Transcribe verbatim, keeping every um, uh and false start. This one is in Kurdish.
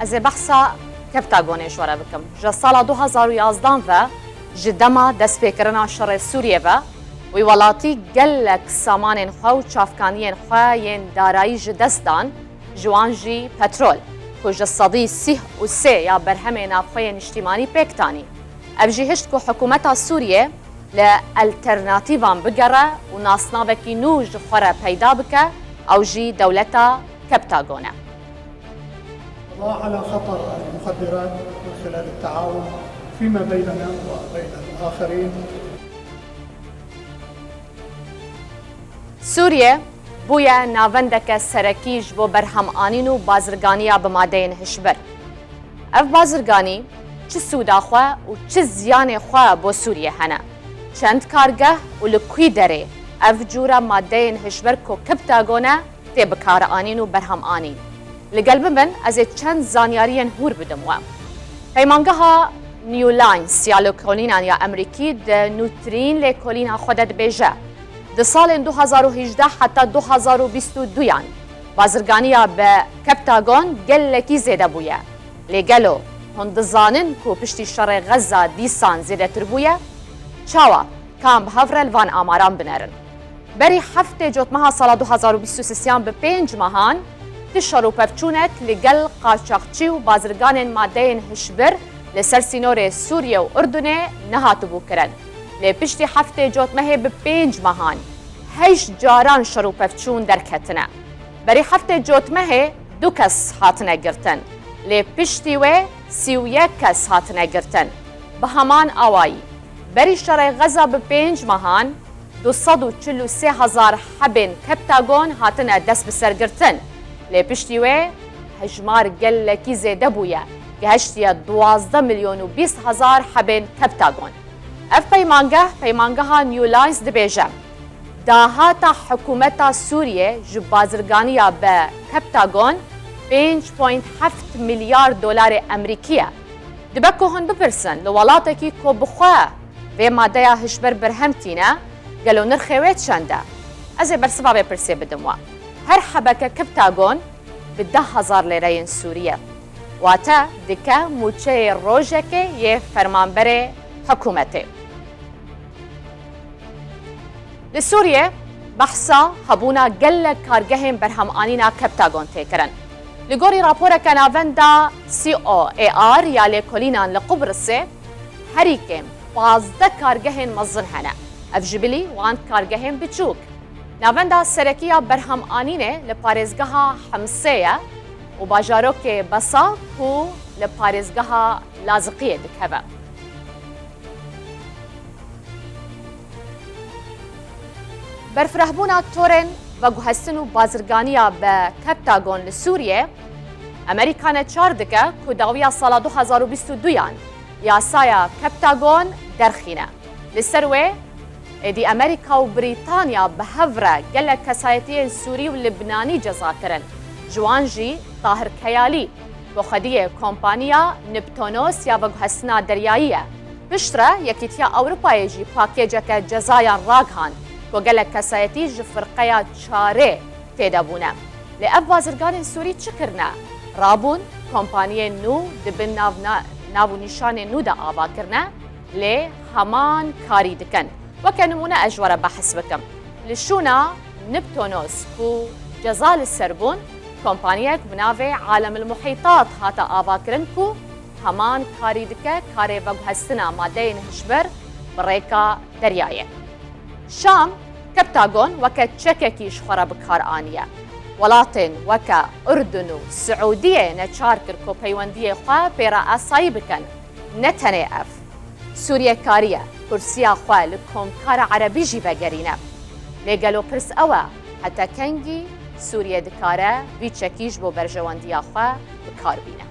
Ez ê behsa Keptagonê ji we re bikim. Ji sala du hazar û yazdan ve, ji dema destpêkirina şerê Sûriyê ve, wî welatî gelek samanên xwe û çavkaniyên xwe yên darayî ji dest dan, ji wan jî petrol, ku ji sedî sîh û sê ya berhemê navxwe yê niştîmanî pêk tanî. Ev jî hişt ku hikûmeta Sûriyê li alternatîvan bigere û nasnavekî nû ji xwe re peyda bike, ew jî dewleta Keptagon e. القضاء على خطر المخدرات من خلال التعاون فيما بيننا وبين الآخرين. Sûriye bûye navendeke serekî ji bo berhemanîn û bazirganiya bi madeyên hişbir. Ev bazirganî çi sûda xwe û çi ziyanê xwe bo Sûriye hene? Çend kargeh û li kwî derê ev cûre madeyên hişbir ku Keptagon e, tê bikaranîn û berhem anîn? Li gel min bin, ez ê çend zanyariyên hûr bidim we. Peymangeha New Lines ya lêkolînan ya Emerîkî di nûtirîn lêkolîna xwe de dibêje, di salên du hazar û hejdeh heta du hazar û bîst û duyan bazirganiya bi Keptagon gelekî zêde bûye. Lê gelo hûn dizanin ku piştî şerê Xezza dîsan zêdetir bûye? Çawa? Ka em bi hev re li van amaran binerin. Berî heftê Cotmeha sala du hazar û bîst û sêyan bi pênc mehan, ti şer û pevçûnek li gel qaçaxçî û bazirganên madeyên hişbir li ser sînorê Sûriye û Urdunê nehatibû kirin. Lê piştî heftê Cotmehê bi pênc mehan, heşt caran şer û pevçûn derketine. Berî heftê Cotmehê du kes hatine girtin. Lê piştî wê sî û yek kes hatine girtin. Bi heman awayî, berî şerê Xezza bi pênc mehan, du sed û çil û sê hezar hebên Keptagon hatine destbisergirtin. Lê piştî wê hejmar gelekî zêde bûye, gehiştiye duwazdeh milyon û bîst hezar hebên Keptagon. Ev peymangeh, peymangeha New Lines dibêje, dahata hikûmeta Sûriyê ji bazirganiya bi Keptagon pênc point heft milyar dolarê Emerîkî ye. Dibe ku hûn bipirsin, li welatekî ku bi xwe vê madeya hişbir berhem tîne, gelo nirxê wê çend e? Ez ê bersiva vê pirsê bidim we. Her hebeke Keptagon bi deh hezar lêreyên Sûrî ye. Wate dike mûçeyê rojekê yê fermanberê hikûmetê. Li Sûriyê behsa hebûna gelek kargehên berhemanîna Keptagon tê kirin. Li gorî raporeke navenda C O A R ya lêkolînan li Qubrisê, herî kêm pazdeh kargehên mezin hene. Ev ji bilî wan kargehên biçûk. Navenda serekî ya berhemanînê li parêzgeha Himsê ye û bajarokê Besa ku li parêzgeha Laziqiyê dikeve. Berfirehbûna torên veguhestin û bazirganiya bi Keptagon li Sûriyê, Emerîka neçar dike ku dawiya sala du hazar û bîst û duyan yasaya Keptagon derxîne. Li ser wê, êdî Emerîka û Brîtanya bi hev re gelek kesayetiyên Sûrî û Libnanî ceza kirin. Ji wan jî Tahir Keyalî, ku xwediyê kompaniya Niptonos ya veguhestina deryayî ye. Piştre Yekîtiya Ewropayê jî pakêceke cezayan ragihand, ku gelek kesayetî ji firqeya çarê tê de bûne. Lê ev bazirganên Sûrî çi kirine? Rabûn, kompaniyên nû di bin nav-, nav û nîşanên nû de ava kirine, lê heman karî dikin. Weke nimûne ez ji we re behs bikim. Li şûna Niptonos ku ceza li ser bûn, kompaniyek bi navê Alem el Muhîtat hate avakirin ku heman karî dike karê veguhestina madeyên hişbir bi rêka deryayê. Şam, Keptagon weke çekekî ji xwe re bi kar aniye. Welatên weke Urdun û Siûdiyê neçar kir ku peywendiyê xwe pê re asayî bikin. Ne tenê ev. Sûriyekariye kursiya xwe li Komkara Erebî jî vegerîne. Lê gelo pirs ew e, heta kengî Sûriye dikare vî çekî ji bo berjewendiya xwe bi kar bîne?